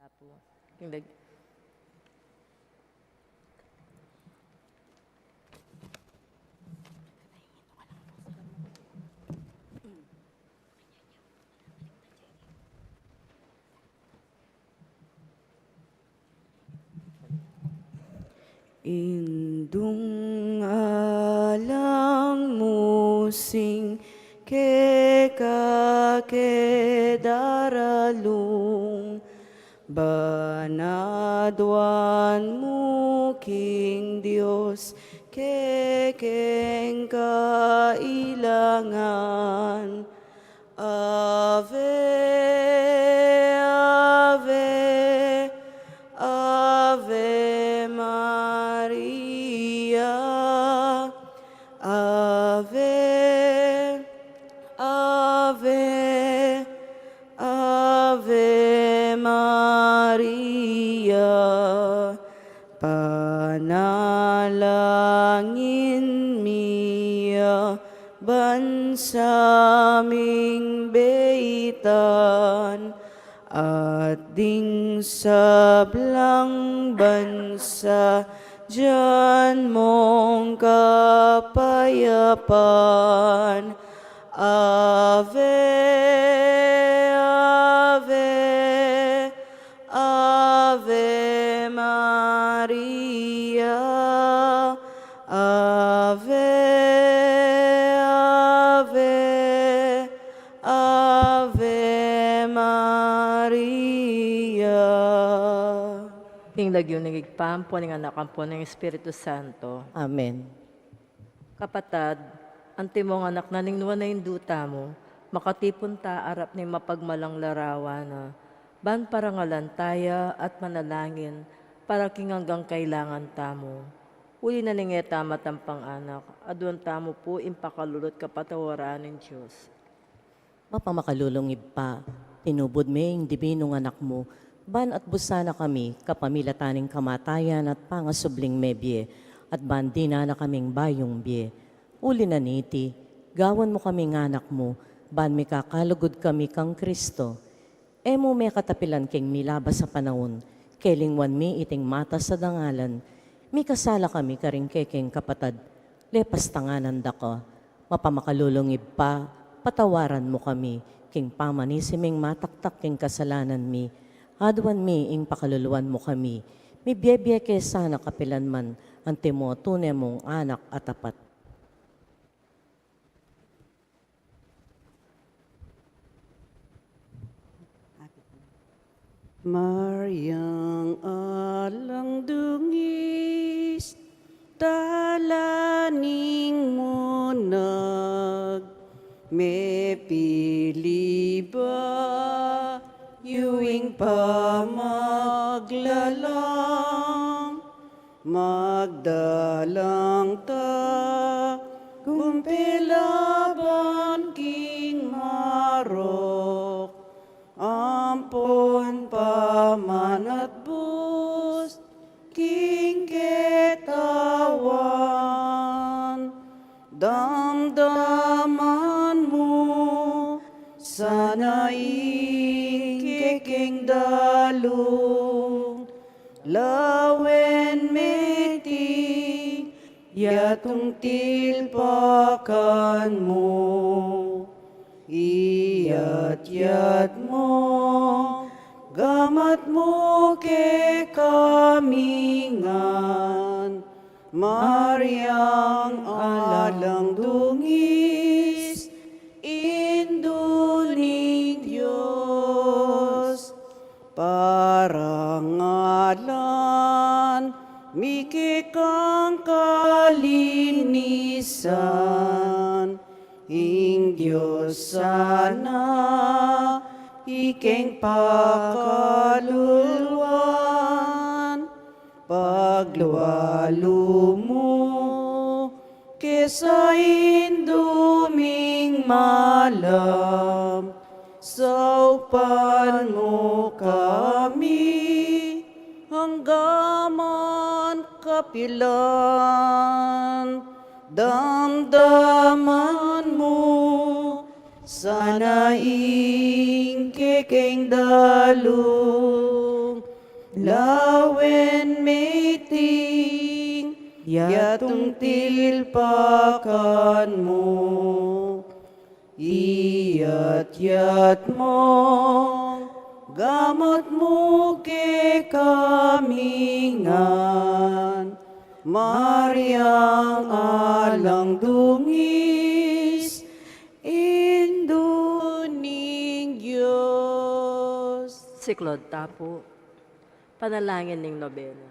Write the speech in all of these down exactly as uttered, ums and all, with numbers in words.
King lag- Indung alang mu sing keka ke daralung, ban aduan mu king Dios kekeng kailangan. Ave, Ave, Ave Maria. Ave, Ave, Ave Maria. Panalangin mi ya ban sa ming beitan, at ding sablang bansa dian mong kapayapan. Ave, Ave, Ave Maria. Ave, Ave, Ave Maria. King lagyu ning Ibpa, ampo ning Anak, ampo ning Espiritu Santo. Amen. Kapatad, antimong anak na ning Nuan a Indu tamu, makatipun ta arap ning mapagmalang larawan na, ban parangalan ta ya at manalangin para king anggang kailangan tamu. Uli na ning e ta matampang anak, aduan tamu pu ing pakalulu at kapatawaran ning Dios. Mapamakalulung Ibpa, tinubud me ing dibinung Anak mu, ban atbus sana kami kapamilatan ning kamatayan at pangasubling mebie, at ban dinan na kaming bayung bie. Uli na niti, gawan mu kaming anak mu, ban mikakalugud kami kang Kristo. E mu mekatapilan king milabas a panaun, kelingwan mi iting matas a dangalan, mikasala kami karing kekeng kapatad, lepas tanganan da ka. Mapamakalulung Ibpa, patawaran mu kami, king pamanisi ming mataktak king kasalanan mi, aduan mi ing pakaluluan mu kami, mibie-bie ke sana kapilan man, antimo tune mung anak a tapat. Mariang alang dungis, tala ning munag, mepili ba yu ing pamaglalang, magdalang ta kumpela ban king marok, ampon pamanatbus king ketawan. Damdaman mu sana ing kekeng dalung, lawen meting yatung tilpakan mu, iyat-yat mu, gamat mu kekami ngan, Mariang alang dungis, Indu ning Dios, parangalan mi kekang kalinisan, ing Dios sana ikeng pakaluluan, paglualu mu ke sa Indu ming malam, saupan mu kami anggaman kapilan. Damdaman mu sana ing kekeng dalung, Lawen meeting, yatung tilpakan mu, iyat-yat mu, gamat mu kekami ngan, Mariang alang dungis, Indu ning Dios. Siklaud ta pu. Panalangin ning nobena.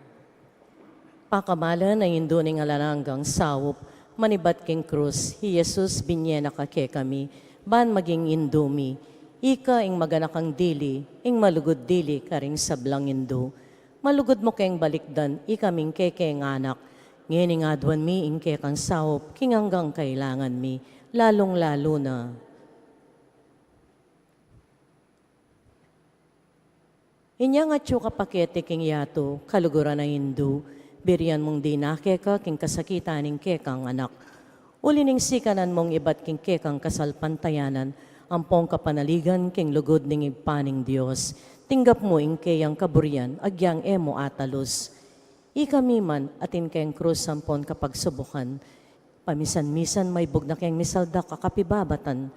Pakamalan a Indu ning alang anggang saup, manibat king krus, i Jesus, binye na ka kekami, ban maging Indu mi. Ika ing maganakang dili, ing malugud dili karing sablang Indu. Malugud mu keng balikdan ikaming kekeng anak, ngening aduan mi ing kekang saup, king anggang kailangan mi, lalung-lalu na. Inyang atyu ka pakete king yatu, kaluguran a Indu, birian mung dinake ka king kasakitan ning kekang anak. Uli ning sikanan mung ibat king kekang kasalpantayanan, ampong kapanaligan king lugud ning Ibpa ning Dios, tinggap mu ing keyang kaburian, agyang e mu atalus. Ikami man, atin keng krus ampon kapagsubukan, pamisan-misan maibug na keng misaldak a kapibabatan,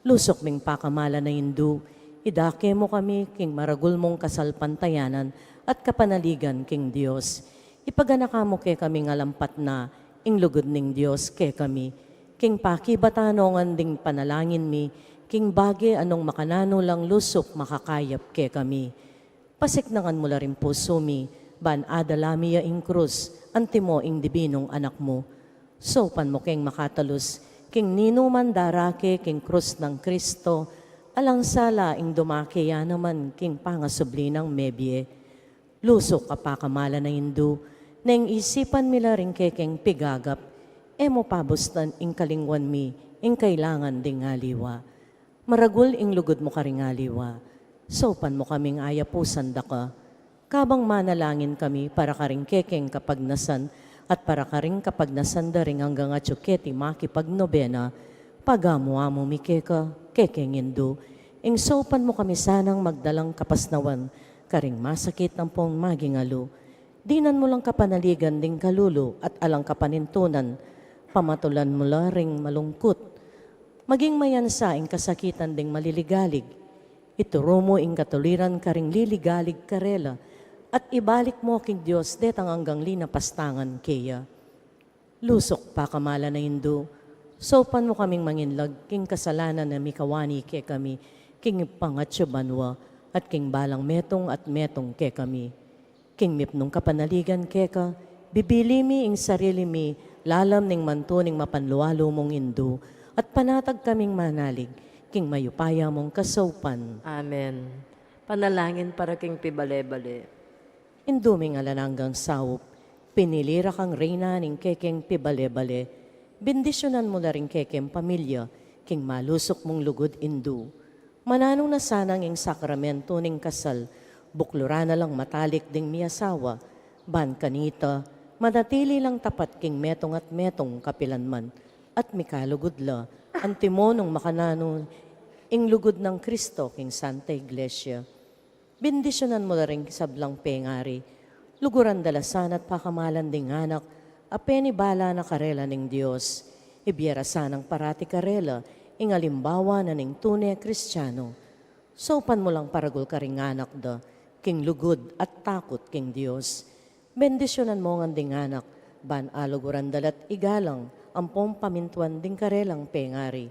lusuk ming pakamalan a Indu, idake mu kami king maragul mung kasalpantayanan at kapanaligan king Dios. Ipaganaka mu kekaming alampat na ing lugud ning Dios kekami, king pakibatan ngan ding panalangin mi, king bage a nung makananu lang lusuk makakayap kekami. Pasiknangan mu la ring pusu mi, ban adala mi ya ing krus, antimo ing dibinung anak mu. Saupan mu keng makatalus, king ninuman darake king krus nang Kristo, alang sala ing dumake ya naman king pangasubli nang mebie. Lusuk a pakamalan a Indu, neng isipan mi la ring kekeng pigagap, e mu pabustan ing kalingwan mi, ing kailangan ding aliwa. Maragul ing lugud mu karing aliwa, saupan mu kaming ayapusan da ka. Kabang manalangin kami para karing kekeng kapagnasan at para karing kapagnasan da ring anggang atyu keti makipagnobena, pagamu-amu mi keka, kekeng Indu, ing saupan mu kami sanang magdalang kapasnawan karing masakit ampong magingalu. Dinan mu lang kapanaligan ding kalulu at alang kapanintunan, pamatulan mu la ring malungkut. Maging mayansa ing kasakitan ding maliligalig. Ituru mu ing katuliran karing liligalig karela, at ibalik mu king Dios detang anggang linapastangan keya. Lusuk pakamalan a Indu, saupan mu kaming manginlag king kasalanan a mikawani kekami, king pangatyu banua, at king balang metung at metung kekami. King mipnung kapanaligan keka, bibili mi ing sarili mi, lalam ning mantu ning mapanlualu mung Indu, at panatag kaming manalig, king mayupaya mung kasaupan. Amen. Panalangin para king pibale-bale. Indu ming alang anggang saup, pinili ra kang reyna ning kekeng pibale-bale, bendisyunan mu la ring kekeng pamilya, king malusuk mung lugud Indu. Mananu na sanang ing sakramentu ning kasal, bukluran na lang matalik ding miasawa, ban kanita, manatili lang tapat king metung at metung kapilanman, at mikalugud la, antimo nung makananu ing lugud nang Kristo king Santa Iglesia. Bendisyunan mu la ring sablang pengari, luguran da la sana at pakamalan ding anak, a penibala na karela ning Dios, ibie ra sanang parati karela, ing alimbawa na ning tune Kristiano. Saupan mu lang paragul karing anak da, king lugud at takut king Dios. Bendisyunan mu ngan ding anak, ban aluguran da la't igalang, ampong pamintuan ding karelang pengari.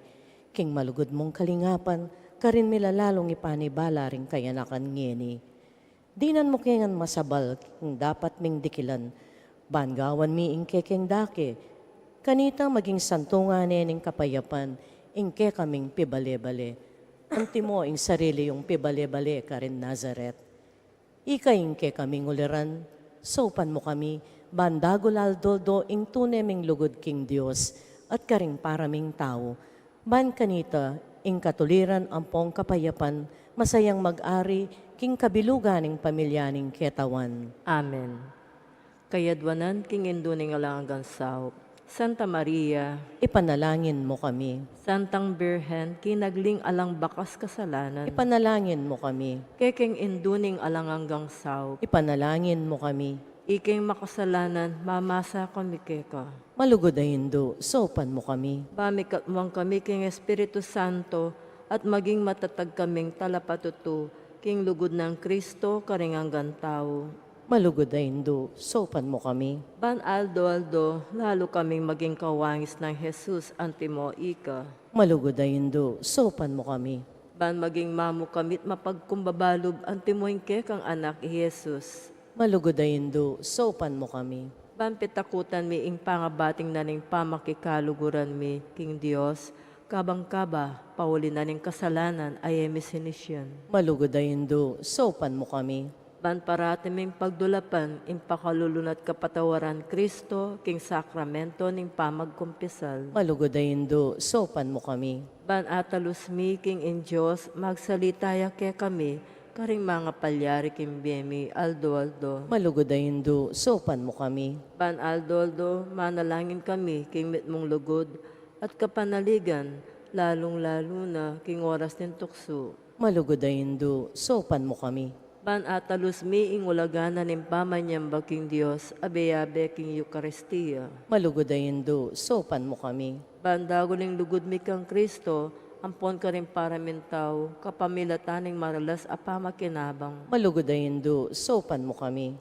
King malugud mung kalingapan, karin mi la lalung ipanibala ring kayanakan ngeni. Dinan mu ke ngan masabal, king dapat ming dikilan, ban gawan mi ing kekeng dake, kanita maging santungan ne ning kapayapan, ing kekaming pibale-bale. Antimo ing sarili yung pibale-bale karin Nazaret. Ika ing kekaming uliran, saupan mu kami, ban dagul aldo-aldo ing tune ming lugud king Dios, at karing para ming tau, ban kanita, ing katuliran ampong kapayapan, masayang mag-ari, king kabilugan ning pamilya ning ketawan. Amen. Kayadwanan king Indu ning alang anggang saup. Santa Maria, ipanalangin mo kami. Santang Birhen, kinagling alang bakas kasalanan, ipanalangin mo kami. Kekeng Indu ning alang anggang saup, ipanalangin mo kami. Ikeng makasalanan, mamasa kami keka. Malugud a Indu, saupan mo kami. Ban mikatmuan kami king Espiritu Santo, at maging matatag kaming talapatutu king lugud nang Kristo karing anggang tau. Malugud a Indu, saupan mo kami. Ban aldo-aldo lalu kaming maging kawangis nang Jesus antimo ika. Malugud a Indu, saupan mo kami. Ban maging mamu kami't mapagkumbaba lub antimo ing kekang Anak, i Jesus. Malugud a Indu, saupan mo kami. Ban pitakutan mi ing pangabating na ning pamakikaluguran mi king Dios, kabang kaba, pauli na ning kasalanan a e mi sinisian. Malugud a Indu, saupan mo kami. Ban parati ming pagdulapan ing pakalulu na't kapatawaran Kristo king sakramento ning pamagkumpisal. Malugud a Indu, saupan mo kami. Ban atalus mi king ing Dios, magsalita ya kekami karing mangapalyari king bie mi aldo-aldo. Malugud a Indu, saupan mo kami. Ban aldo-aldo manalangin kami king mitmung lugud at kapanaligan, lalung-lalu na king oras ning tuksu. Malugud a Indu, saupan mo kami. Ban atalus mi ing ulaga na ning pamanyamba king Dios, abe-abe king Eukaristia. Malugud a Indu, saupan mo kami. Ban dagul ing lugud mi kang Kristo, ampon karing paraming tau, kapamilatan ning maralas a pamakinabang. Malugud a Indu, saupan mo kami.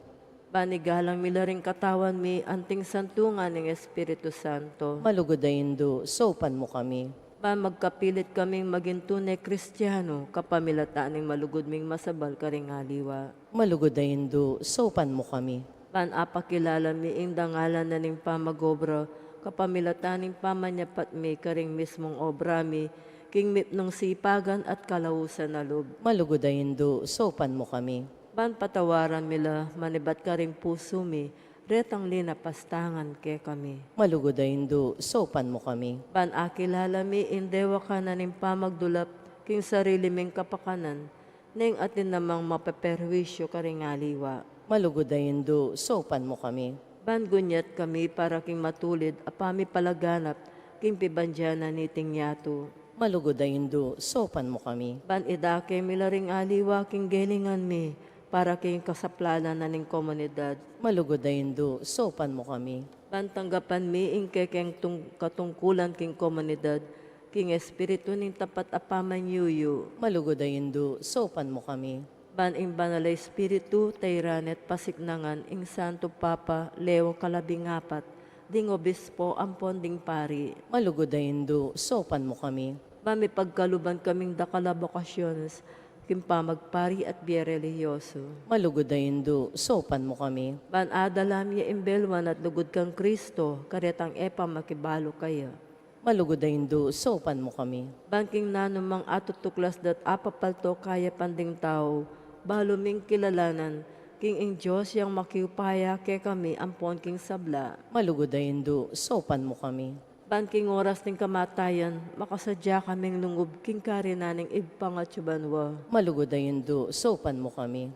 Ban igalang mi la ring katawan mi anting santungan ning Espiritu Santo. Malugud a Indu, saupan mo kami. Ban magkapilit kaming maging tune Kristiano, kapamilatan ning malugud ming masabal karing aliwa. Malugud a Indu, saupan mo kami. Ban apakilala mi ing dangalan na ning pamag-obra, kapamilatan ning pamanyapat mi karing mismung obra mi, king mitmung sipagan at kalausan a lub. Malugud a Indu, saupan mo kami. Ban patawaran mi la manibat karing pusu mi, retang linapastangan kekami. Malugud a Indu, saupan mo kami. Ban akilala mi ing dewakan na ning pamagdulap king sarili ming kapakanan, neng atin namang mapeperwisyu karing aliwa. Malugud a Indu, saupan mo kami. Ban gunyat kami para king matulid a pamipalaganap king pibandian na niting yatu. Malugud a Indu, saupan mo kami. Ban idake mi la ring aliwa king gelingan mi, para king kasaplalan na ning komunidad. Malugud a Indu, saupan mo kami. Ban tanggapan mi ing kekeng tung-, katungkulan king komunidad, king espiritu ning tapat a pamanyuyu. Malugud a Indu, saupan mo kami. Ban ing Banal a Espiritu, tairan at pasiknangan ing Santo Papa Leo kalabing apat, ding obispo ampon ding pari. Malugud a Indu, saupan mo kami. Ban mipagkaluban kaming dakal a bokasyones king pamagpari at bie relihiyoso. Malugud a Indu, saupan mo kami. Ban adala mi ing belwan at lugud kang Kristo, karetang e pa makibalu kaya. Malugud a Indu, saupan mo kami. Ban king nanumang atutuklas dat apapalto kayapan ding tau, balu ming kilalanan, king ing Dios yang makiupaya kekami ampon king sabla. Malugud a Indu, saupan mo kami. Ban king oras ning kamatayan, makasadya kaming lungub king karinan ning Ibpang atsu banua. Malugud a Indu, saupan mo kami.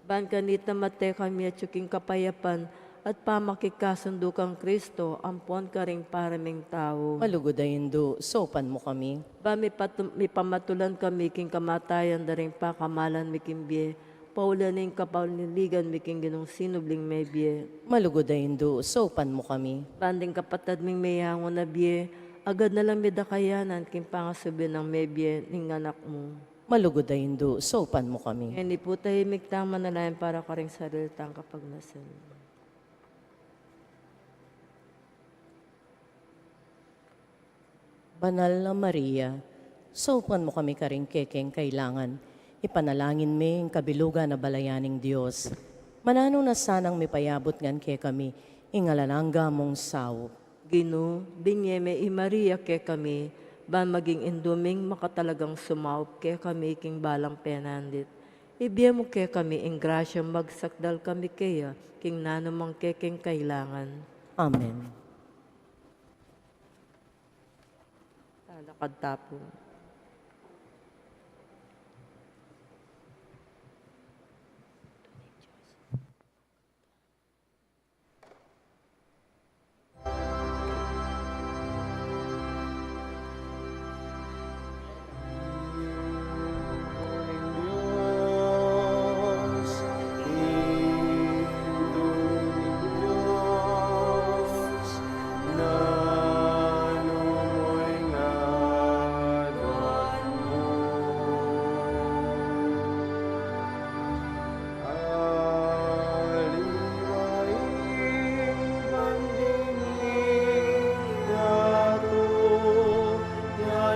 Ban kanita mate kami atsu king kapayapan at pamakikasundu kang Kristo ampon karing paraming tau. Malugud a Indu, saupan mo kami. Ban mipatu-, mipamatulan kami king kamatayan da ring pakamalan mi king bie, pauli ning kapanaligan mi king Ginung sinubling mebie. Malugud a Indu, saupan mo kami. Ban ding kapatad ming meyangu na bie, agad na lang mi da kayanan king pangasubli nang mebie ning Anak mu. Malugud a Indu, saupan mo kami. Ngeni pu, tahimik tang manalangin para karing sarili tang kapagnasan. Banal a Maria, saupan mo kami karing kekeng kailangan. Ipanalangin mi ing kabilugan a balayan ning Dios. Mananu na sanang mipayabut ngan kekami ing alang angga mung saup. Ginu, binie me i Maria kekami, ban maging indu ming makatalagang sumaup kekami king balang penandit. Ibie mu kekami ing grasyang magsakdal kami keya king nanumang kekeng kailangan. Amen. Lalakad ta pu.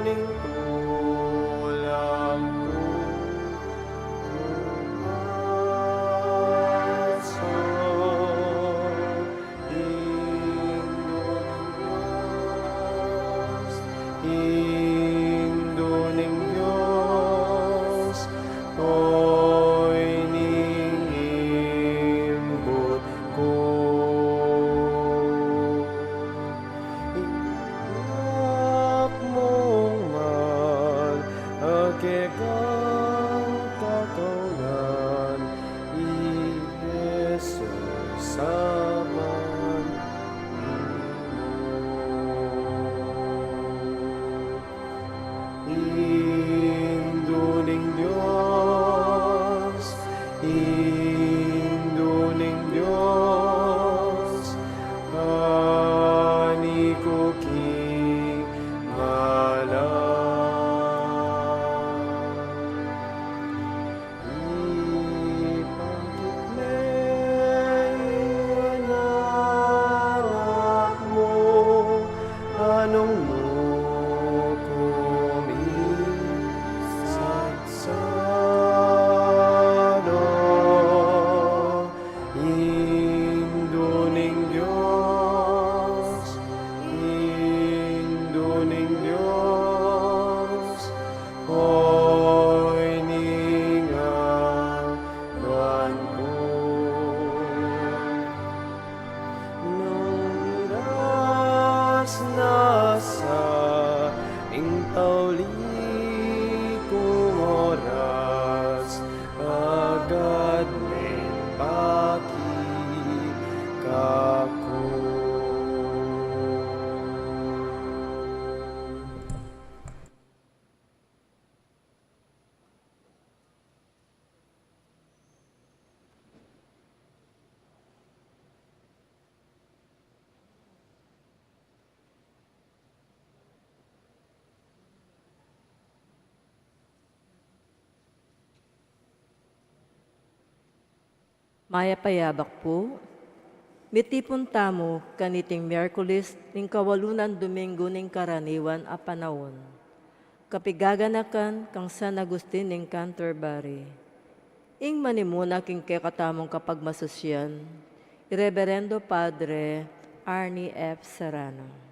Tulang ku, umansa, Indu ning Dios, Indu ning Dios, oy ning imbut ku. Ing anak mung mal, a kekang kataunan, i Jesus sabyan mu. Indu ning Dios, Indu ning Dios, ani ku king ngalan. Ipangkit me ing anak mu, a nung nu ku misaksado. Indu ning Dios, Indu ning Dios, oy ning aduan ku. Nung miras na sa ing tauli kung oras, agad meng pakit kaku. Mayap a yabak pu. Mitipun tamu kaniting Miyerkules ning kawalu nang Dominggu ning karaniwan a panaun. Kapigaganakan kang San Agustin ning Canterbury. Ing manimuna king kekatamung kapagmasusyan, i Reberendo Padre Arnie F. Serrano.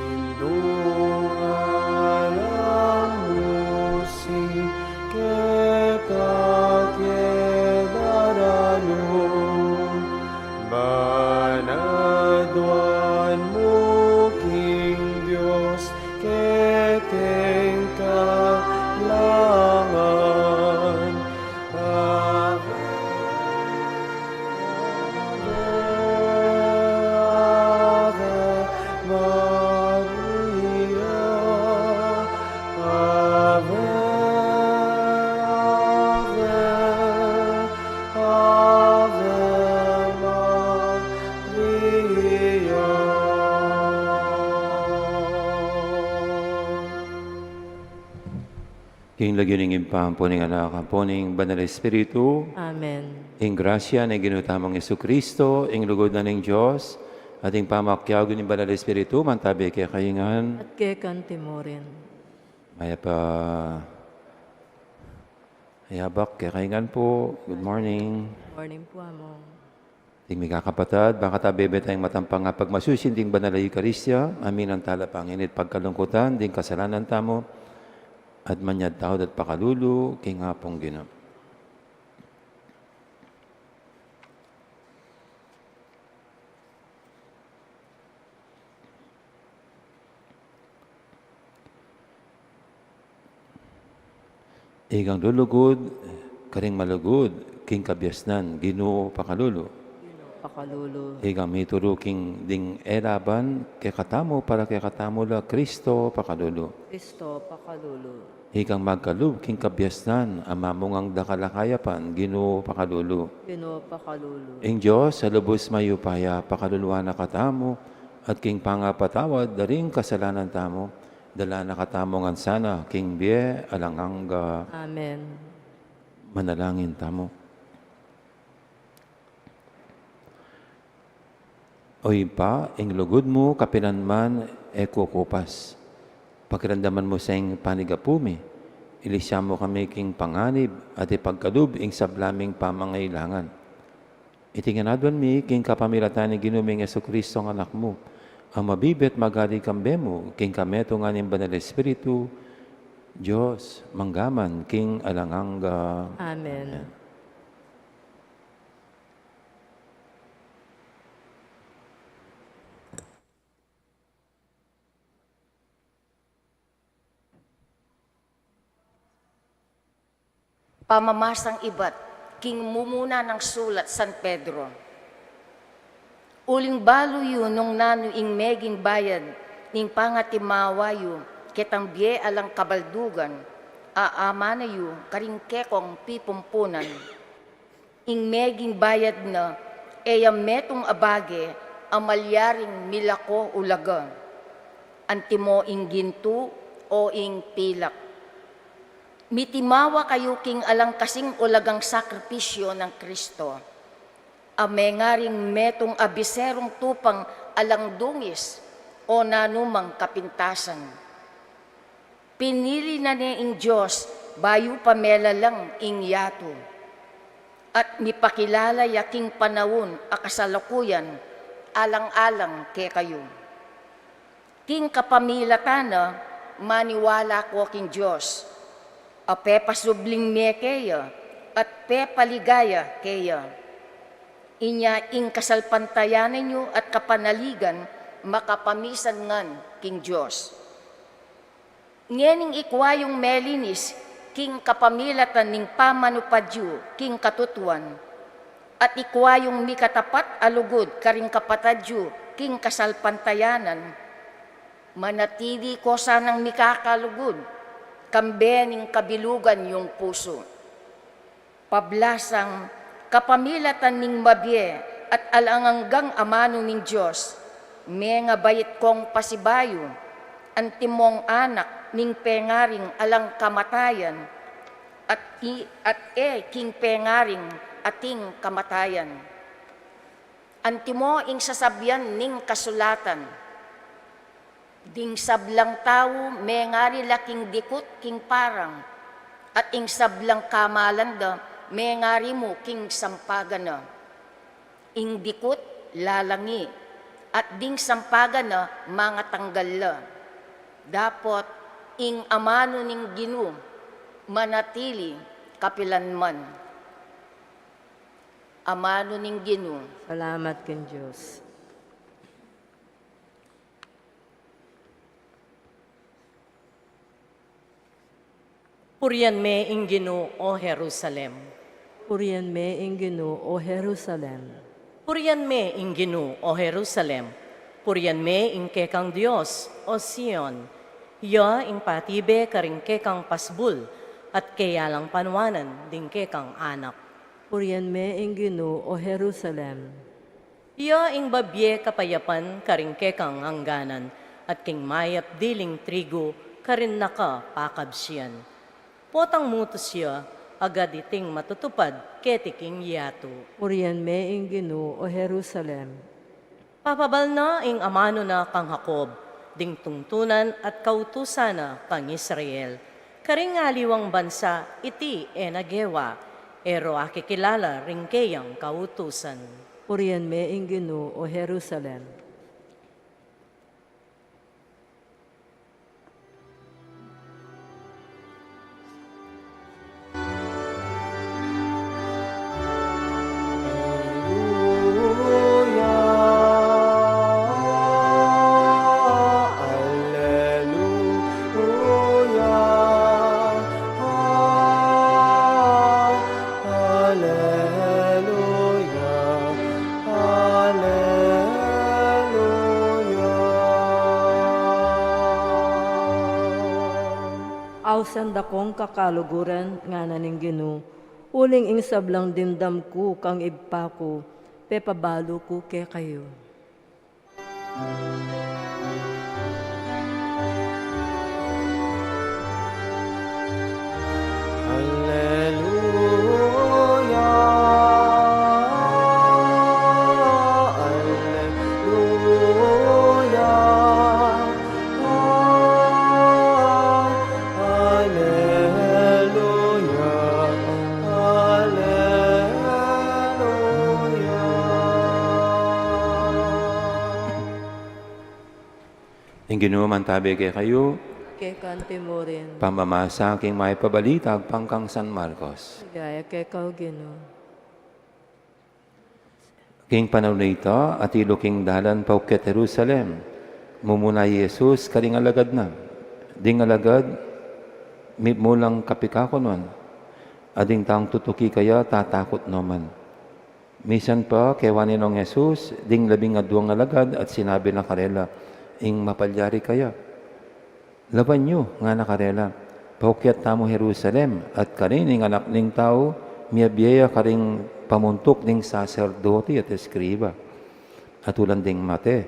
Indung alang mu sing kekatye daralu, banaduan mu king Dios kekeng kalangan. Ave, Ave Maria, Ave, Ave, Ave Maria. King lagyu ning Ibpa, ampo ning Anak, ampo ning Banal Espiritu. Amen. Ing grasya ning Ginu tamung Jesucristo, ing lugud na ning Dios, at ing pamakiabe ning Banal Espiritu, mantabi kekayu ngan. At keka naman murin. Mayap a yabak kekayu ngan pu. Good morning. Morning pu, Among. Ding mikakapatad, baka ta bebe tayang matampang a pagmasusi ding banal a Eukaristia, aminan tala panginit pagkalungkutan, ding kasalanan tamu, at manyad tawad at pakalulu king Apung Ginu. Ikang lulugud karing malugud king kabiasnan, Ginu pakalulu. Ginu pakalulu. Ikang mituru king ding e laban kekatamu para kekatamu la, Kristo pakalulu. Kristo pakalulu. Ikang magkalub king kabiasnan, Ama mung dakal a kayapan, Ginu pakalulu. Ginu pakalulu. Ing Dios a lubus mayupaya pakaluluan na katamu, at king pangapatawad da ring kasalanan tamu, dala na katamu ngan sana king bie alang angga. Amen. Manalangin tamu. O Ibpa, ing lugud mu kapilan man e kukupas. Pakiramdaman mu sa ing panigapu mi, ilisya mu kami king panganib at ipagkalub ing sabla ming pamangailangan. Iti ngan aduan mi king kapamilatan ning Ginu ming Jesucristo a Anak mu, a mabibie at magari kambe mu, king kametungan ning Banal Espiritu, Dios, mangga man king alang angga. Amen. Amen. Pamamasang ibat king mumuna nang sulat San Pedro. Uling balu yu nung nanu ing meging bayad ning pangatimawa yu ketang bie alang kabaldugan, a amana yu karing kekong pipumpunan. Ing meging bayad na e ya metung a bage a malyaring milako ulaga, antimo ing gintu o ing pilak. Mitimawa kayu king alang kasing ulagang sakripisyo nang Kristo, a mengaring metung a biserung tupang alang dungis o nanumang kapintasan. Pinili na ne ing Dios bayu pa melalang ing yatu, at mipakilala ya king panaun a kasalukuyan alang-alang kekayu. King kapamilatan na, maniwala ko king Dios, a pepasubling me keya at pepaligaya keya. Inya ing kasalpantayanan yu at kapanaligan makapamisan ngan king Dios. Ngening ikwa yung melinis, king kapamilatan ning pamanupad yu king katutuan, at ikua yung mikatapat a lugud karing kapatad yu king kasalpantayanan, manatili ko sanang mikakalugud, kambe ning kabilugan yung pusu. Pablasang, kapamilatan ning mabie at alang anggang amanu ning Dios, mengabait kong pasibayu, antimong anak ning pengaring alang kamatayan, at i-, at e king pengaring ating kamatayan. Antimo ing sasabian ning kasulatan, ding sablang tau mengari la king dikut king parang, at ing sablang kamalan da mengari mu king sampagan na. Ing dikut lalangi, at ding sampagan na mangatanggal la. Dapot ing amanu ning Ginu manatili kapilanman. Amanu ning Ginu. Salamat king Dios. Purian me ing Ginu, o Jerusalem. Purian me ing Ginu, o Jerusalem. Purian me ing Ginu, o Jerusalem. Purian me ing kekang Dios, o Sion. Ya ing patibe karing kekang pasbul, at keya lang panuanan ding kekang anak. Purian me ing Ginu, o Jerusalem. Ya ing babie kapayapan karing kekang angganan, at king mayap diling trigu karin na ka pakabsian. Potang mutus ya, agad iting matutupad keti king yatu. Purian me ing Ginu, o Jerusalem. Papabal na ing amanu na kang Jacob, ding tungtunan at kautusan na kang Israel. Karing aliwang bansa iti e na gewa, e ro akikilala ring keyang kautusan. Purian me ing Ginu, o Jerusalem. Aleluya, aleluya. Ausan da kong kakaluguran, ngana ning Ginu, uling ing sablang dimdam ku kang Ibpa ku, pepabalu ku kekayu. Aleluya, aleluya, aleluya, aleluya. Ing Ginu mantabe kekayu. Keka mu rin. Pamamasa king Mayap a Balita agpang kang San Marcos. Ligaya keka, O Ginu. King panaun a ita, atilu king dalan paukyat Jerusalem, mumuna i Jesus karing alagad na. Ding alagad, mipmulang kapikakunan, a ding taung tutuki kaya tatakut no man. Misan pa, kewan ne nong Jesus ding labing aduang alagad at sinabi na karela, ing mapalyari kaya. Lawan yu, ngana karela, paukyat tamu Jerusalem, at karin ing Anak ning Tau, miabie ya karing pamuntuk ning saserdote at eskriba, atulan ding mate,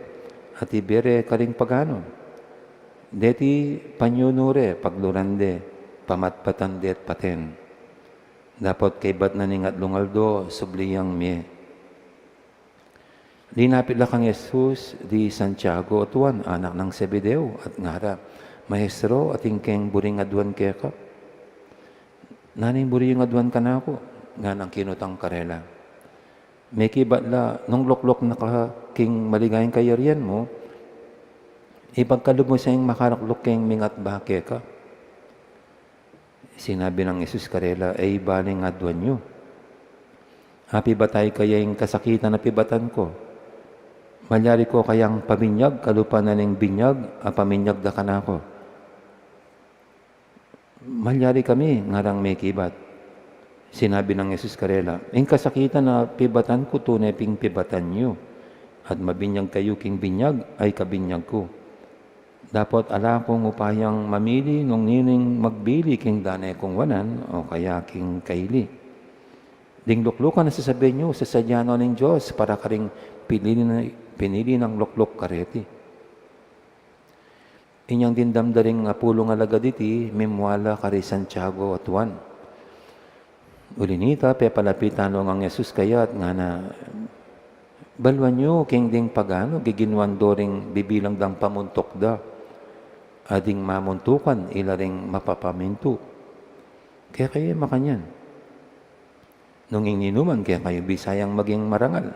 at ibie re karing paganu. Deti panyunu re, pagluran de, pamatpatan de at paten. Dapot kaybat na ning atlung aldo, subli yang mie. Linapit la kang Jesus di Santiago at Juan, anak nang Zebedeo, at ngara, Maestro, atin keng buring aduan keka? Nanu ing buri yung aduan kanaku? Nganang kinutang karela. Mekibat la, nung lukluk na ka king maligayang kayarian mu, ipagkalub mu sa ing makalukluk keng mingatbak keka. Sinabi nang Jesus karela, E baling aduan yu. Apibatayan kaya ing kasakitan a pibatan ku? Malyari ku kayang paminyag kalupa na ning binyag a paminyag da kanaku? Malyari kami, ngarang mekibat. Sinabi nang Jesus karela, "Ing kasakitan a pibatan ku tune pin pibatan yu, at mabinyag kayu king binyag a ikabinyag ku. Dapot ala kung upayang mamili nung nining magbili king dane kung wanan o kaya king kaili." Ding luklukan a sasabian yu, sasadya no ning Dios para karing pinili na, pinili nang lukluk kareti. Inyang dimdam da ring apulung alagad iti, mimwala kari Santiago at Juan. Uli nita, pepalapitan no ngang Jesus kaya at ngana, "Baluan yu king ding paganu giginwan do ring bibilang dang pamuntuk da, a ding mamuntukan ila ring mapapamintu. Kekayu makanyan. Nung ing ninuman kekayu bisayang maging marangal,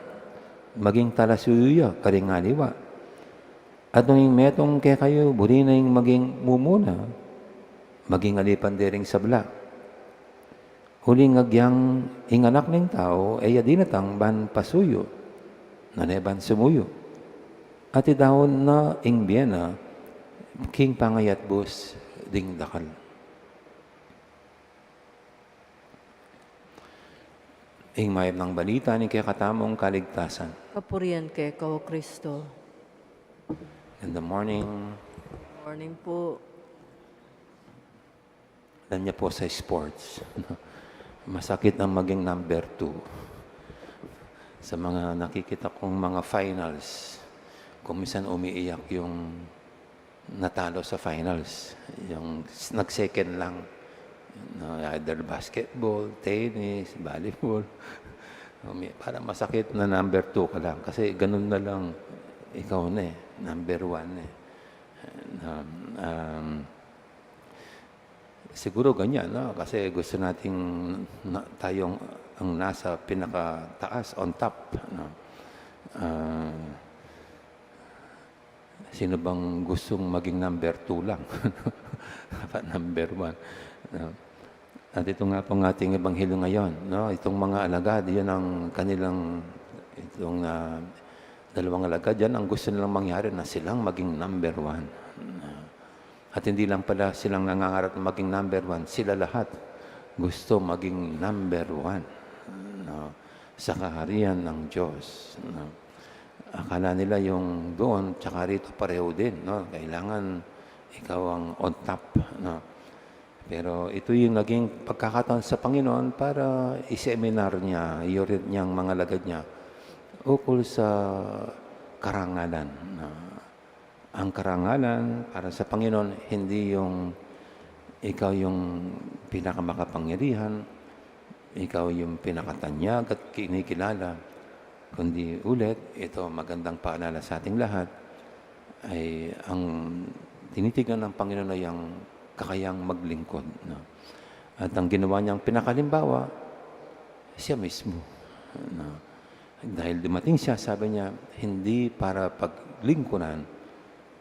maging talasuyu ya karing aliwa. At nung ing metung kekayu buri na ing maging mumuna, maging alipan de ring sabla. Uling agyang ing Anak ning Tau e ya dinatang ban pasuyu, nune ban sumuyu, at idaun na ing bie na king pangayatbus ding dakal." Ing mayap nang balita ning kekatamung kaligtasan. Kapurian keka, O Kristo. In the morning. Morning po. Alam niyo po, sa sports, masakit ang maging number two. Sa mga nakikita kong mga finals, kung minsan umiiyak yung natalo sa finals, yung s-, nag-second lang. No, either basketball, tennis, volleyball. Umi-, parang masakit na number two ka lang kasi ganun na lang, ikaw na eh, number one eh. Um, um, siguro ganyan, no? Kasi gusto nating na, tayong ang nasa pinakataas, on top, no? Ah, sino bang gustong maging number two lang? Dapat number one, no? At ito nga pong ating ebanghelyo ngayon, no? Itong mga alagad, yun ang kanilang, itong, ah, dalawang alagad, yan ang gusto nilang mangyari, na silang maging number one. At hindi lang pala silang nangangarap na maging number one, sila lahat gusto maging number one, no, sa kaharian ng Diyos, no. Akala nila yung doon, tsaka rito pareho din, no? Kailangan ikaw ang on top, no? Pero ito yung naging pagkakataon sa Panginoon para i-seminar niya, i-urit niyang mga lagad niya ukol sa karangalan, no? Ang karangalan para sa Panginoon, hindi yung ikaw yung pinakamakapangyarihan, ikaw yung pinakatanyag at kinikilala, kundi ulit, ito magandang paalala sa ating lahat, ay ang tinitignan ng Panginoon ay ang kakayang maglingkod, no? At ang ginawa niyang pinakalimbawa, siya mismo, no? Dahil dumating siya, sabi niya, hindi para paglingkuran,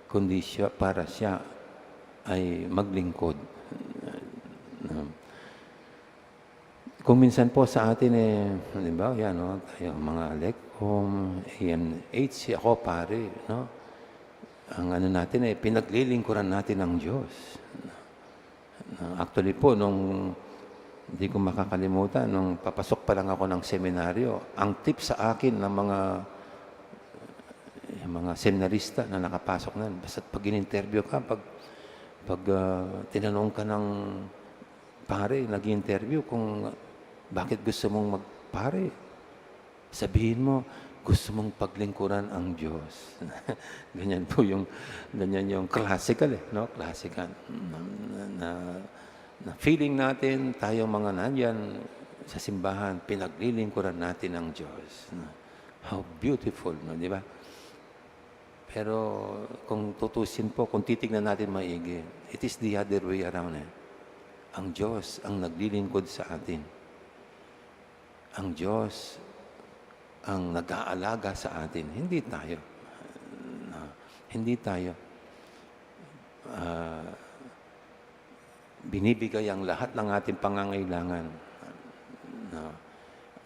kundi siya, para siya ay maglingkod. Kung minsan po sa atin, eh, halimbawa, yan, no, tayo, mga Lecom, A M H, ako, pare, no? Ang ano natin, eh, pinaglilingkuran natin ang Diyos. Actually po, nung, hindi ko makakalimutan, nung papasok pa lang ako ng seminaryo, ang tip sa akin ng mga, yung mga seminarista na nakapasok na, basta pag in-interview ka, pag, pag, ah, tinanong ka ng pare, nag-interview kung bakit gusto mong magpare, sabihin mo, "Gusto mong paglingkuran ang Diyos." Ganyan po yung, ganyan yung classical eh, no? Classical. Na, na, na feeling natin, tayong mga nandyan sa simbahan, pinaglilingkuran natin ang Diyos. How beautiful, no? Di ba? Pero kung tutusin po, kung titignan natin maigi, it is the other way around eh. Ang Diyos ang naglilingkod sa atin. Ang Diyos ang nag-aalaga sa atin, hindi tayo. No, hindi tayo. Ah, binibigay ang lahat ng ating pangangailangan. No?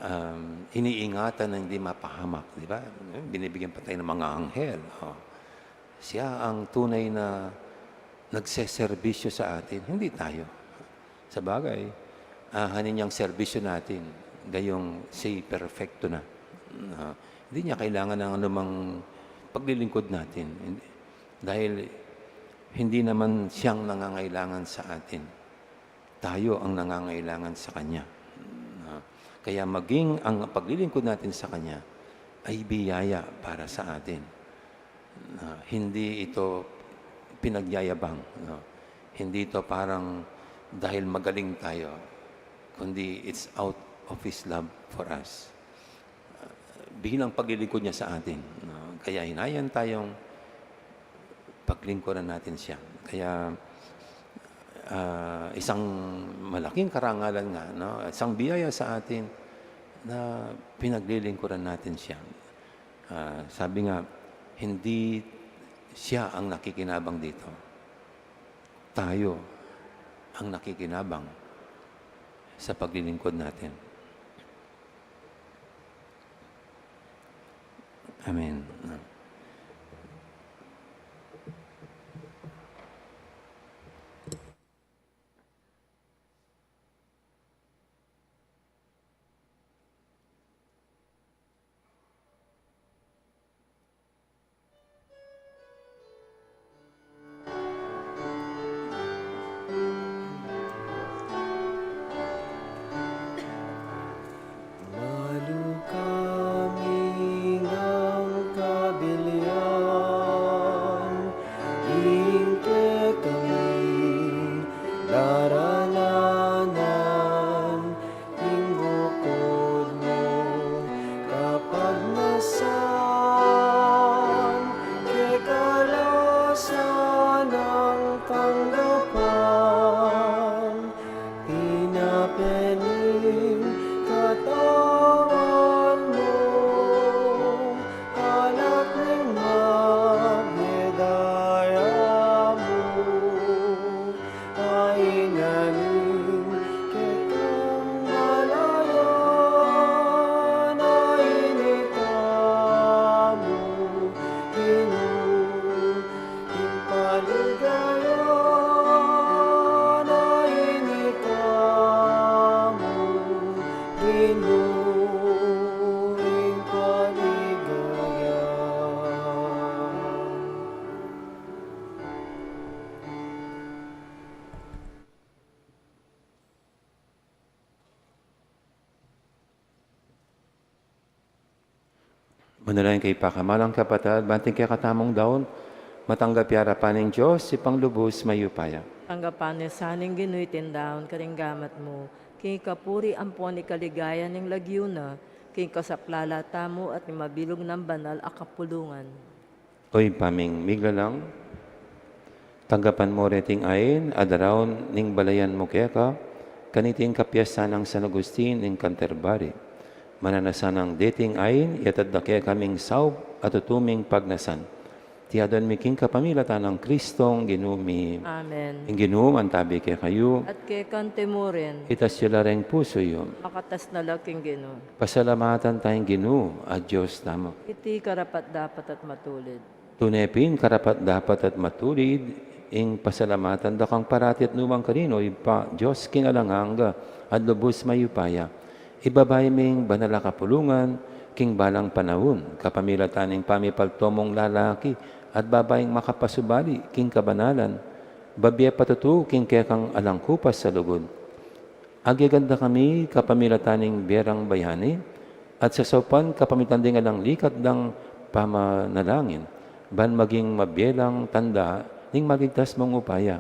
Um, iniingatan na hindi mapahamak, di ba? Binibigyan pa tayo ng mga anghel. Oh. Siya ang tunay na nagseserbisyo sa atin, hindi tayo. Sabagay, ah, hanin yang serbisyo natin, gayong siya perfecto na. Ah, hindi niya kailangan ng anumang paglilingkod natin. Hindi, dahil hindi naman siyang nangangailangan sa atin. Tayo ang nangangailangan sa kanya. Ah, kaya maging ang paglilingkod natin sa kanya ay biyaya para sa atin. Ah, hindi ito pinagyayabang, no? Hindi ito parang dahil magaling tayo, kundi it's out of His love for us. Ah, bilang paglilingkod niya sa atin, no? Kaya hinayan tayong paglingkuran natin siya. Kaya, ah, isang malaking karangalan nga, no? Isang biyaya sa atin na pinaglilingkuran natin siya. Ah, sabi nga, hindi siya ang nakikinabang dito. Tayo ang nakikinabang sa paglilingkod natin. Amen. Malu kami ngang kabilian, ing kekami darananan, ing bukod mu kapagnasan, kekalasan ang tanggapan, pinapening katawan mu, alak ning mabie daya mu, ay nganing kekang malayan, ay ini tamu, Ginu, ing paligayan, ay ini tamu, Ginu, ing paligayan. Manalangin kayu, pakamalan kung kapatad, ban king kekatamung daun, matanggap ya arapan ning Dios, Ibpang lubus mayupaya. Tanggapan na sa ning Ginu iting daun karing gamat mu, king ikapuri ampon ikaligaya ning lagyu na, king kasaplalan tamu at ning mabilug nang banal a kapulungan. O Ibpa ming miglalang, tanggapan mu reting ain a daraun ning balayan mu keka, kaniting kapiestan nang San Agustin ning Canterbury. Mananasan nang deting ain, iatad da kekami ing saup a tutu ming pagnasan. Iti adwan mi king kapamilatan nang Kristong Ginu mi. Amen. Ing Ginu mantabi kekayu. At keka mu rin. Itas yu la ring pusu yu. Makatas na la king Ginu. Pasalamatan taya ing Ginu a Dios tamu. Iti karapat-dapat at matulid. Tune pin karapat-dapat at matulid ing pasalamatan da kang parati at nukarin man, O Ibpa, Dios king alang angga at lubus mayupaya. Ibabayu ming banal a kapulungan king balang panaun, kapamilatan ning pamipalto mung lalaki at babaing makapasubali king kabanalan, babie patutu king kekang alang kupas a lugud. Agyagan da kami kapamilatan ning bie rang bayani, at sasaupan kapamilatan ding alang likat dang pamanalangin, ban maging mabie lang tanda ning maligtas mung upaya.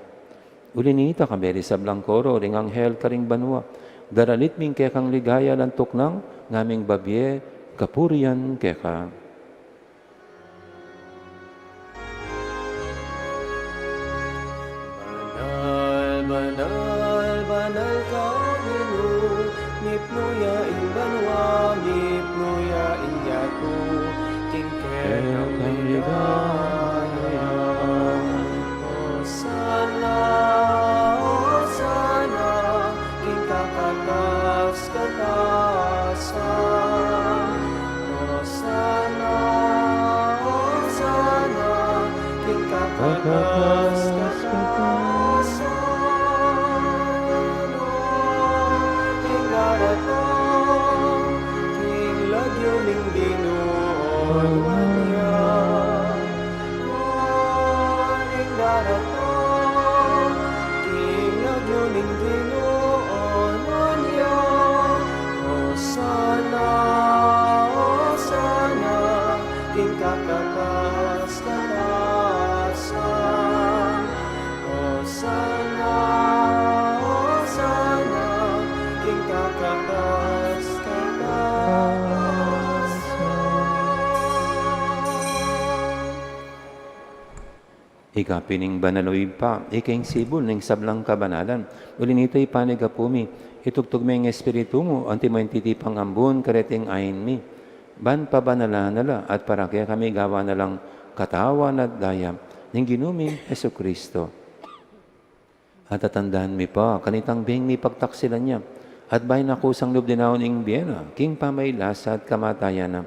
Uli nita, kayabe ring sablang koro ring anghel karing banua, daralit mi ing kekang ligaya alang tuknang, ngaming babie kapurian keka. Banal, banal, banal ka, Ginu, mipnu ya ing banua, mipnu ya ing yatu king kekang ligaya. Hosana, Hosana king kakatas katasan-katasan. Hosana, Hosana king kakatas-katasan. Ika pin ing banal, o Ibpa, ika ing sibul ning sablang kabanalan. Uli nita, ipanyawad mi, itugtug me ing Espiritu mu, anti mo ing titipang ambun kareting ain mi. Ban pabanalan na la at para kekami gawan na lang katawan at daya ning Ginu ming Jesucristo. At tatandahan mi pa kanitang beng mipagtaksilan na, at bayu na kusang lub dinaun ing bie na king pamailasa at kamatayan na,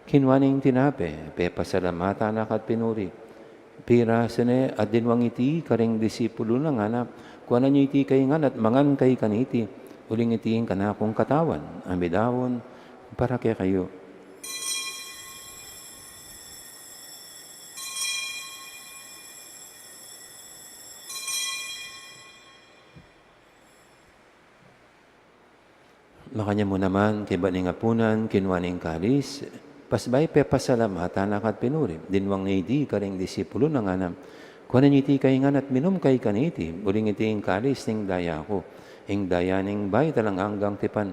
kinua ne ing tinape, pepasalamatan na ka at pinuri, pirasu ne at dinwang iti karing disipulu na, ngana: Kuanan yu iti kayu ngan at mangan kayu kaniti, uling iti ing kanakung katawan a midaun para kekayu. Makanyan mu naman, kaybat ning apunan, kinua ne ing kalis, pasbayu pepasalamatan na ka at pinuri, dinwang ne iti karing disipulu na, ngana: Kuanan yu iti kayu ngan at minum kayu kaniti, uling iti ing kalis ning daya ku, ing daya ning bayu at alang anggang tipan,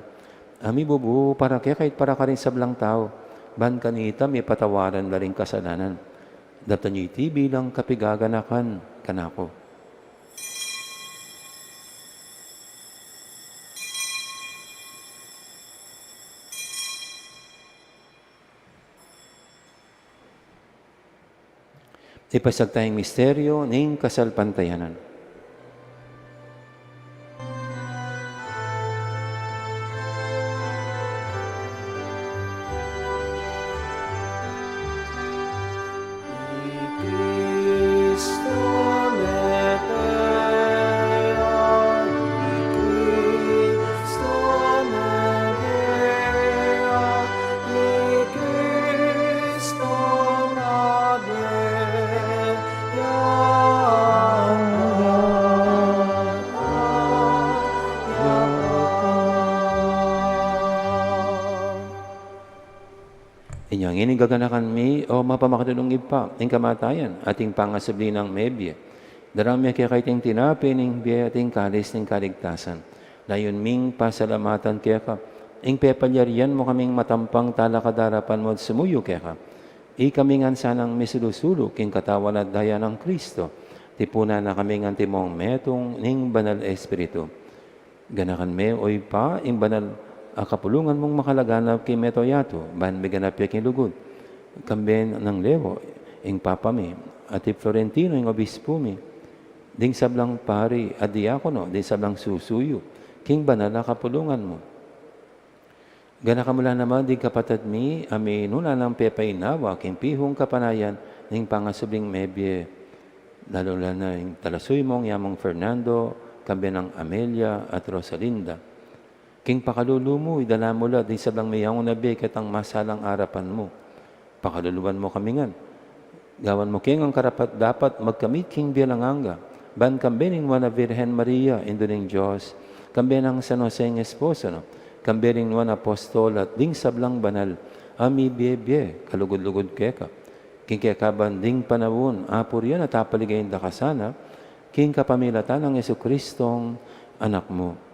a mibubu para kekayu at para karing sablang tau, ban kanita mipatawaran la ring kasalanan. Daptan yu iti bilang kapigaganakan kanaku. Ipasiag taya ing misteryu ning kasalpantayanan. Inya ngeni gaganakan mi, o mapamakalulung Ibpa, ing kamatayan at ing pangasubli nang mebie. Darang mi keka iting tinape ning bie at ing kalis ning kaligtasan. Layun ming pasalamatan keka ing pepalyarian mu kaming matampang talakad king arapan mu at sumuyu keka. Ikami ngan sanang misulu-sulu king katawan at daya nang Kristo. Tipunan na kami ngan antimong metung ning Banal Espiritu. Ganakan me, o Ibpa, ing banal a kapulungan mung makalaganap king mabilug a yatu, ban miganap ya king lugud. Kambe nang Leo, ing Papa mi, at i Florentino, ing Obispu mi, ding sablang pari at diakono, ding sablang susuyu king banal a kapulungan mu. Ganakan mu la naman ding kapatad mi a minuna nang pepainawa king pihung kapanayan ning pangasubling mebie, lalu na ing talasuy mung Yamang Fernando, kambe nang Amelia at Rosalinda. King pakalulu mu, idala mu la ding sablang meangu na bie ketang masalang arapan mu. Pakaluluan mu kami ngan. Gawan mu ke ngan karapat-dapat magkamit king bie alang angga, ban kambe ning Nuan a Virgen Maria, Indu ning Dios, kambe nang San Jose ing esposo na, kambe ring nuan a apostol at ding sablang banal a mibie-bie kalugud-lugud keka. King kekaban ding panaun, apurian at apaligayan da ka sana, king kapamilatan nang Jesucristong Anak mu.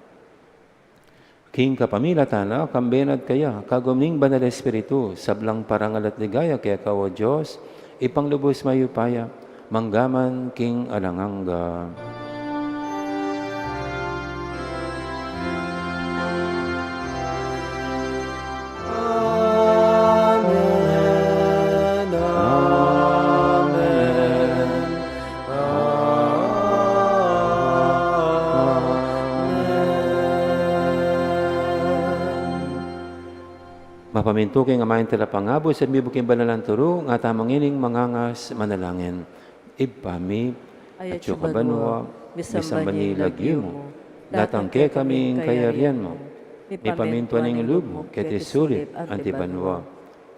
King kapamilatan na, kambe na at kaya, kagum ning Banal Espiritu, sablang parangal at ligaya keka, o Dios, Ibpang lubus mayupaya, mangga man king alang angga. Amen, amen. Amen. Mapamintu king Ama ing Talapangabus at mibuk king banal a turu, ngatamu ngening mangangas manalangin. Ibpa mi, atsu ka banua, misamban ya ing lagyu mu, datang kekami ing kayarian mu, mipamintuan ing lub mu keti sulip anti banua.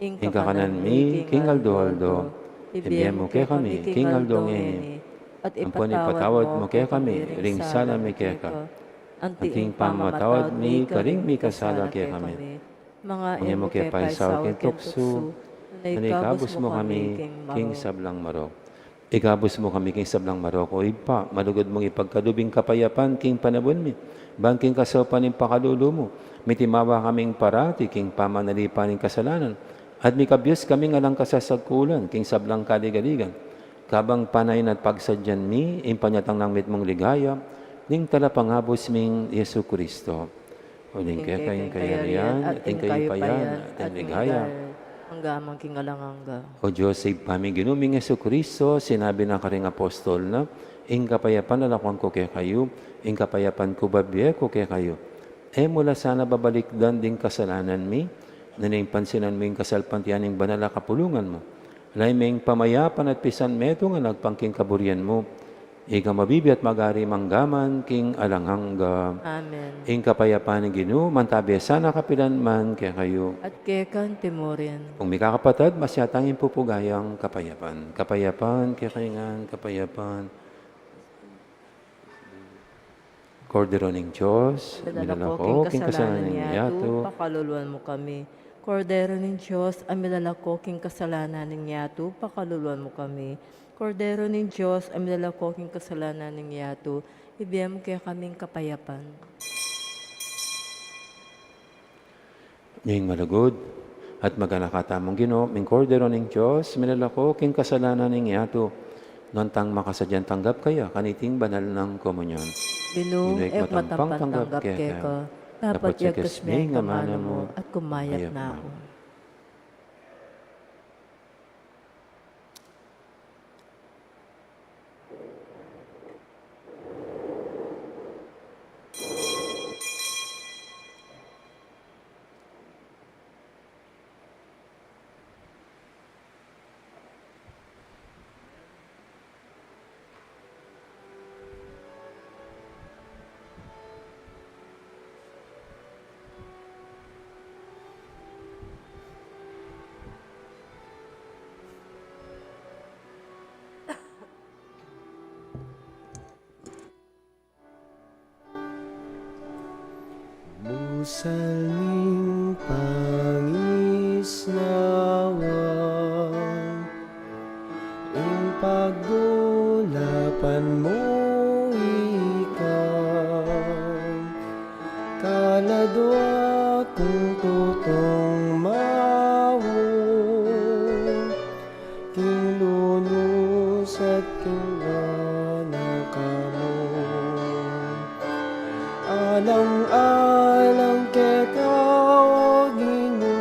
Ing kakanan mi king aldo-aldo, ibie mu kekami king aldo ngeni. Ampon ipatawad mu kekami ring sala mi keka, anti ing pamamatawad mi karing mikasala kekami. Manga e mu ke paisaul king tuksu, nune ikabus mu kami king sablang marok. Ikabus mu kami king sablang marok, o Ibpa, malugud mung ipagkalub ing kapayapan king panaun mi, ban king kasaupan ning pakalulu mu, mitimawa kaming parati king pamanalipan ning kasalanan, at mikabyus kaming alang kasasagkulan king sablang kaligaligan, Kabang panayan at pagsadyan mi ing panyatang nang mitmung ligaya ning Talapangabus ming Jesucristo. Uling keka ing kayarian, at ing kapayapan, at ing ligaya, angga man king alang angga. O Dios, Ibpa ming Ginu ming Jesucristo, sinabi na karing apostol na, ing kapayapan lalakwan ku kekayu, ing kapayapan ku bibie ku kekayu. E mu la sana babalikdan ding kasalanan mi, nune ing pansinan mu ing kasalpantayanan ning banal a kapulungan mu. Ala meng pamayapan at pisan metung a agpang king kaburian mu. Ika mabibie at magari mangga man king alang angga. Amen. Ing kapayapan ning Ginu, mantabi sana kapilan man kekayu. At keka naman murin. Kung mikakapatad, masyatang ing pupugayang kapayapan. Kapayapan, kekayu ngan, kapayapan. Kordero ning Dios, milalako king kasalanan ning yatu, pakaluluan mu kami. Kordero ning Dios, a milalako king kasalanan ning yatu, pakaluluan mu kami. Kordero ning Dios, a milalako king kasalanan ning yatu, ibie mu kekami ing kapayapan. Ing malugud at maganaka tamung Ginu, ing Kordero ning Dios, milalako king kasalanan ning yatu, nuan tang makasadyang tanggap kaya kaniting banal nang komunyon. Ginu, ika matampang tanggap keka, dapot yagkas me ing amanu mu at kumayap na ku. Busal ning pangisnawa, ing pagdulapan mu ika, kaladua kung tutong maun, king lunus at king ganaka mu. Alang-alang keka, o Ginu,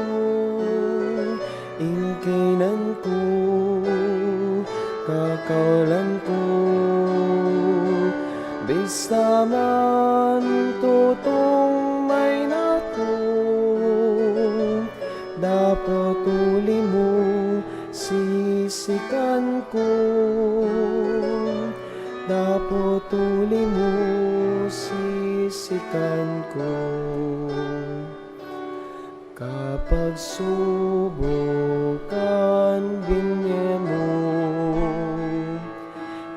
ing kaynan ku, kakaulan ku, bista man tutong maina ku, dapot uli mu sisikan ku, dapot uli mu sisikan ku. Kapagsubukan binye mu,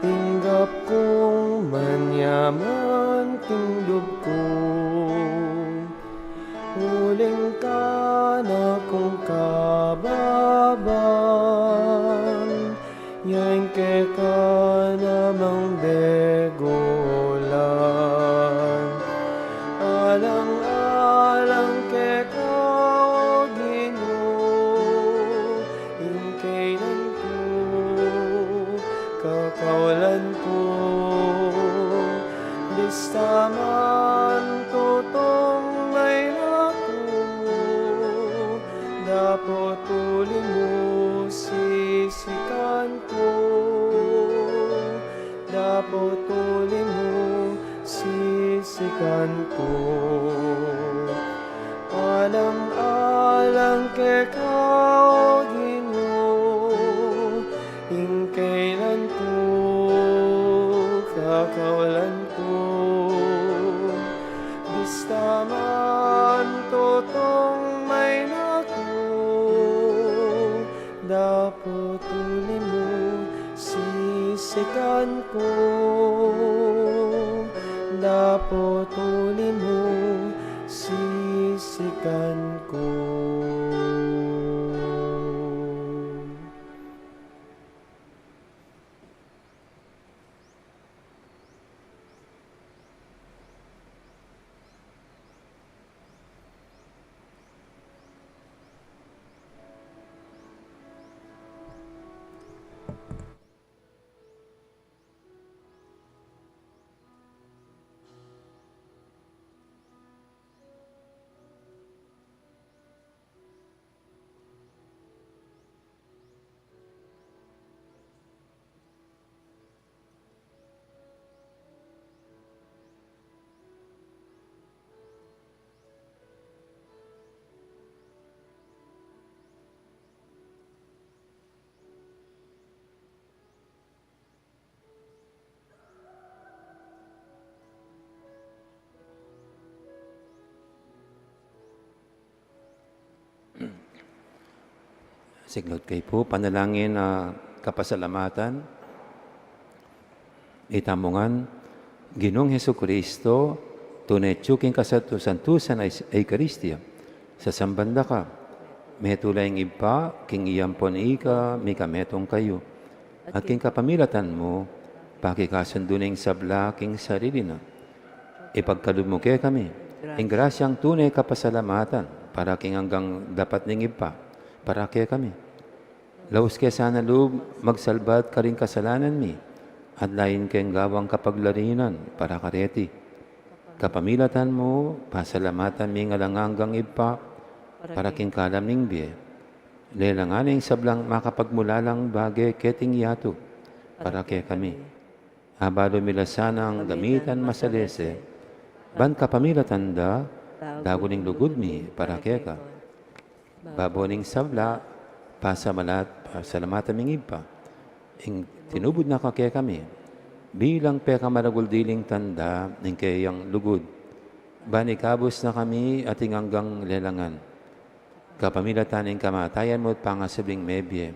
tinggap kung manyaman king lub ku, uling kanakung kababan, yang keka namang begulan. Alang-alang keka, o Ginu, ing kaynan ku, kakaulan ku, bista man tutong maina ku, dapot uli mu sisikan ku, dapot uli mu sisikan ku. Alang-alang keka, o Ginu, ing kaynan ku, kakaulan ku, bista man tutong maina ku, dapot uli mu sisikan ku, dapot uli mu sisikan ku. Siklaud kayu pu, panalangin a kapasalamatan. Itamu ngan, Ginung Jesucristo, tune atsu king kasantu-santusan a Eus-, Eukaristia, sasamban da ka, metung la ing Ibpa, king ampon ika, mika metung kayu. At king kapamilatan mu, pakikasundu ne ing sabla king sarili na. Ipagkalub mu kekami ing grasyang tune kapasalamatan para king anggang dapat ning Ibpa para kekami. Laus ke sana lub magsalbat karing kasalanan mi, at lain keng gawang kapaglarinan para kareti. Kapamilatan mu, pasalamatan mi ing alang anggang Ibpa para king kalam ning bie. Lelangan ne ing sablang makapagmulalang bage keting yatu para kekami. Abalu mi la sanang gamitan masalese, ban kapamilatan da, dagun ing lugud mi para keka. Babo ning sabla, pasamalat-, pasalamatan ming Ibpa, ing tinubud na ka kekami, bilang pekamaragul diling tanda ning keyang lugud, ban ikabus na kami ating anggang lelangan. Kapamilatan ning kamatayan mu at pangasubling mebie.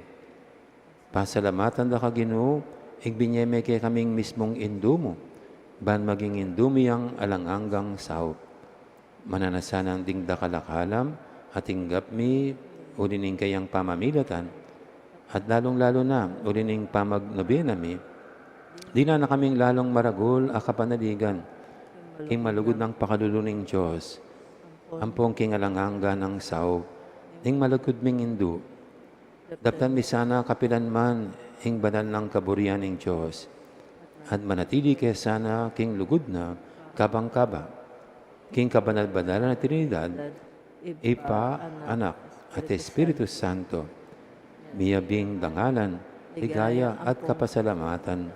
Pasalamatan da ka, Ginu, ing binie me kekaming mismung Indu mu, ban maging Indu mi yang alang anggang saup. Mananu na sanang ding dakal a kalam a tinggap mi uli ning keyang pamamilatan, at lalung-lalu na uli ning pamagnobena mi, dinan na kaming lalung maragul a kapanaligan king malugud nang pakalulu ning Dios, ampon king alang angga nang saup ning malugud ming Indu. Daptan mi sana kapilan man ing banal nang kaburian ning Dios, at manatili ke sana king lugud na kabang-kaba, king kabanal-banalan a Trinidad, Ibpa, Anak, at Espiritu Santo, miyabing dangalan, ligaya, at kapasalamatan,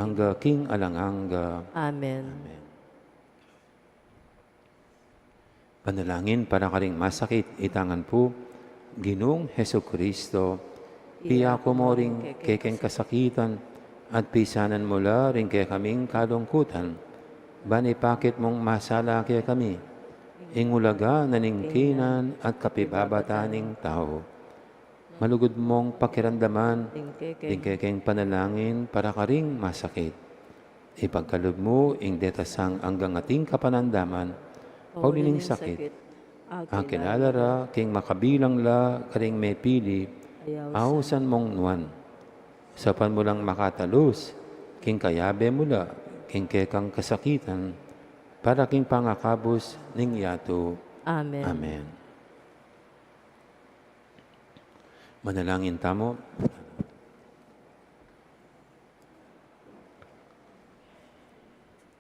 angga king alang angga. Amen. Amen. Panalangin para karing masakit. Ita ngan pu, Ginung Jesucristo, piyaku mu ring kekeng kasakitan, at pisanan mu la ring kekaming kalungkutan, ban ipakit mung masala kekami ing ulaga na ning kaynan at kapibabatan ning tau. Malugud mung pakiramdaman ing kekeng panalangin para karing masakit. Ipagkalub mu ing deta sang anggang ating kapanandaman, pauli ning sakit. Akilala ra king makabilang la karing mepili, ausan mung nuan. Saupan mu lang makatalus king kayabe mu la king kekang kasakitan, para king pangakabus ning yatu. Amen. Amen. Manalangin tamu.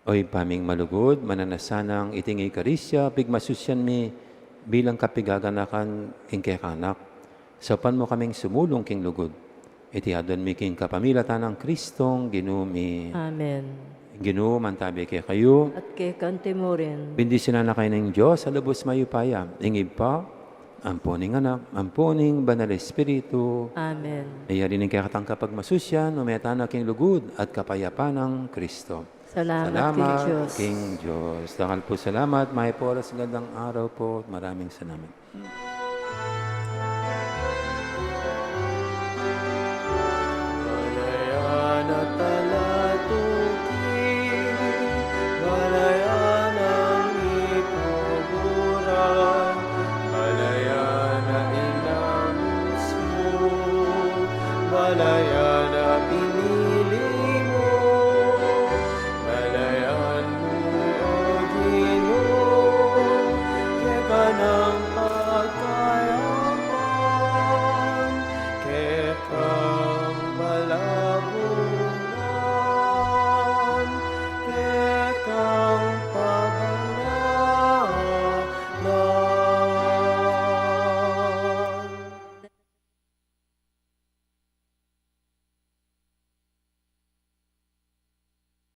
O Ibpa ming malugud, mananu na sanang iting Eukaristia pigmasusyan mi bilang kapigaganakan king kekang Anak. Saupan mu kaming sumulung king lugud. Iti aduan mi king kapamilatan nang Kristong Ginu mi. Amen. Ginu mantabi kekayu. At keka naman murin. Bendisyunan na kayu ning Dios a lubus mayupaya, ing Ibpa, ampo ning Anak, ampo ning Banal Espiritu. Amen. Ing yari ning kekatang kapagmasusyan, ume tana king lugud at kapayapan nang Kristo. Salamat king Dios. Salamat king Dios. Dakal pung salamat, mayap a oras, magandang araw po, maraming salamat.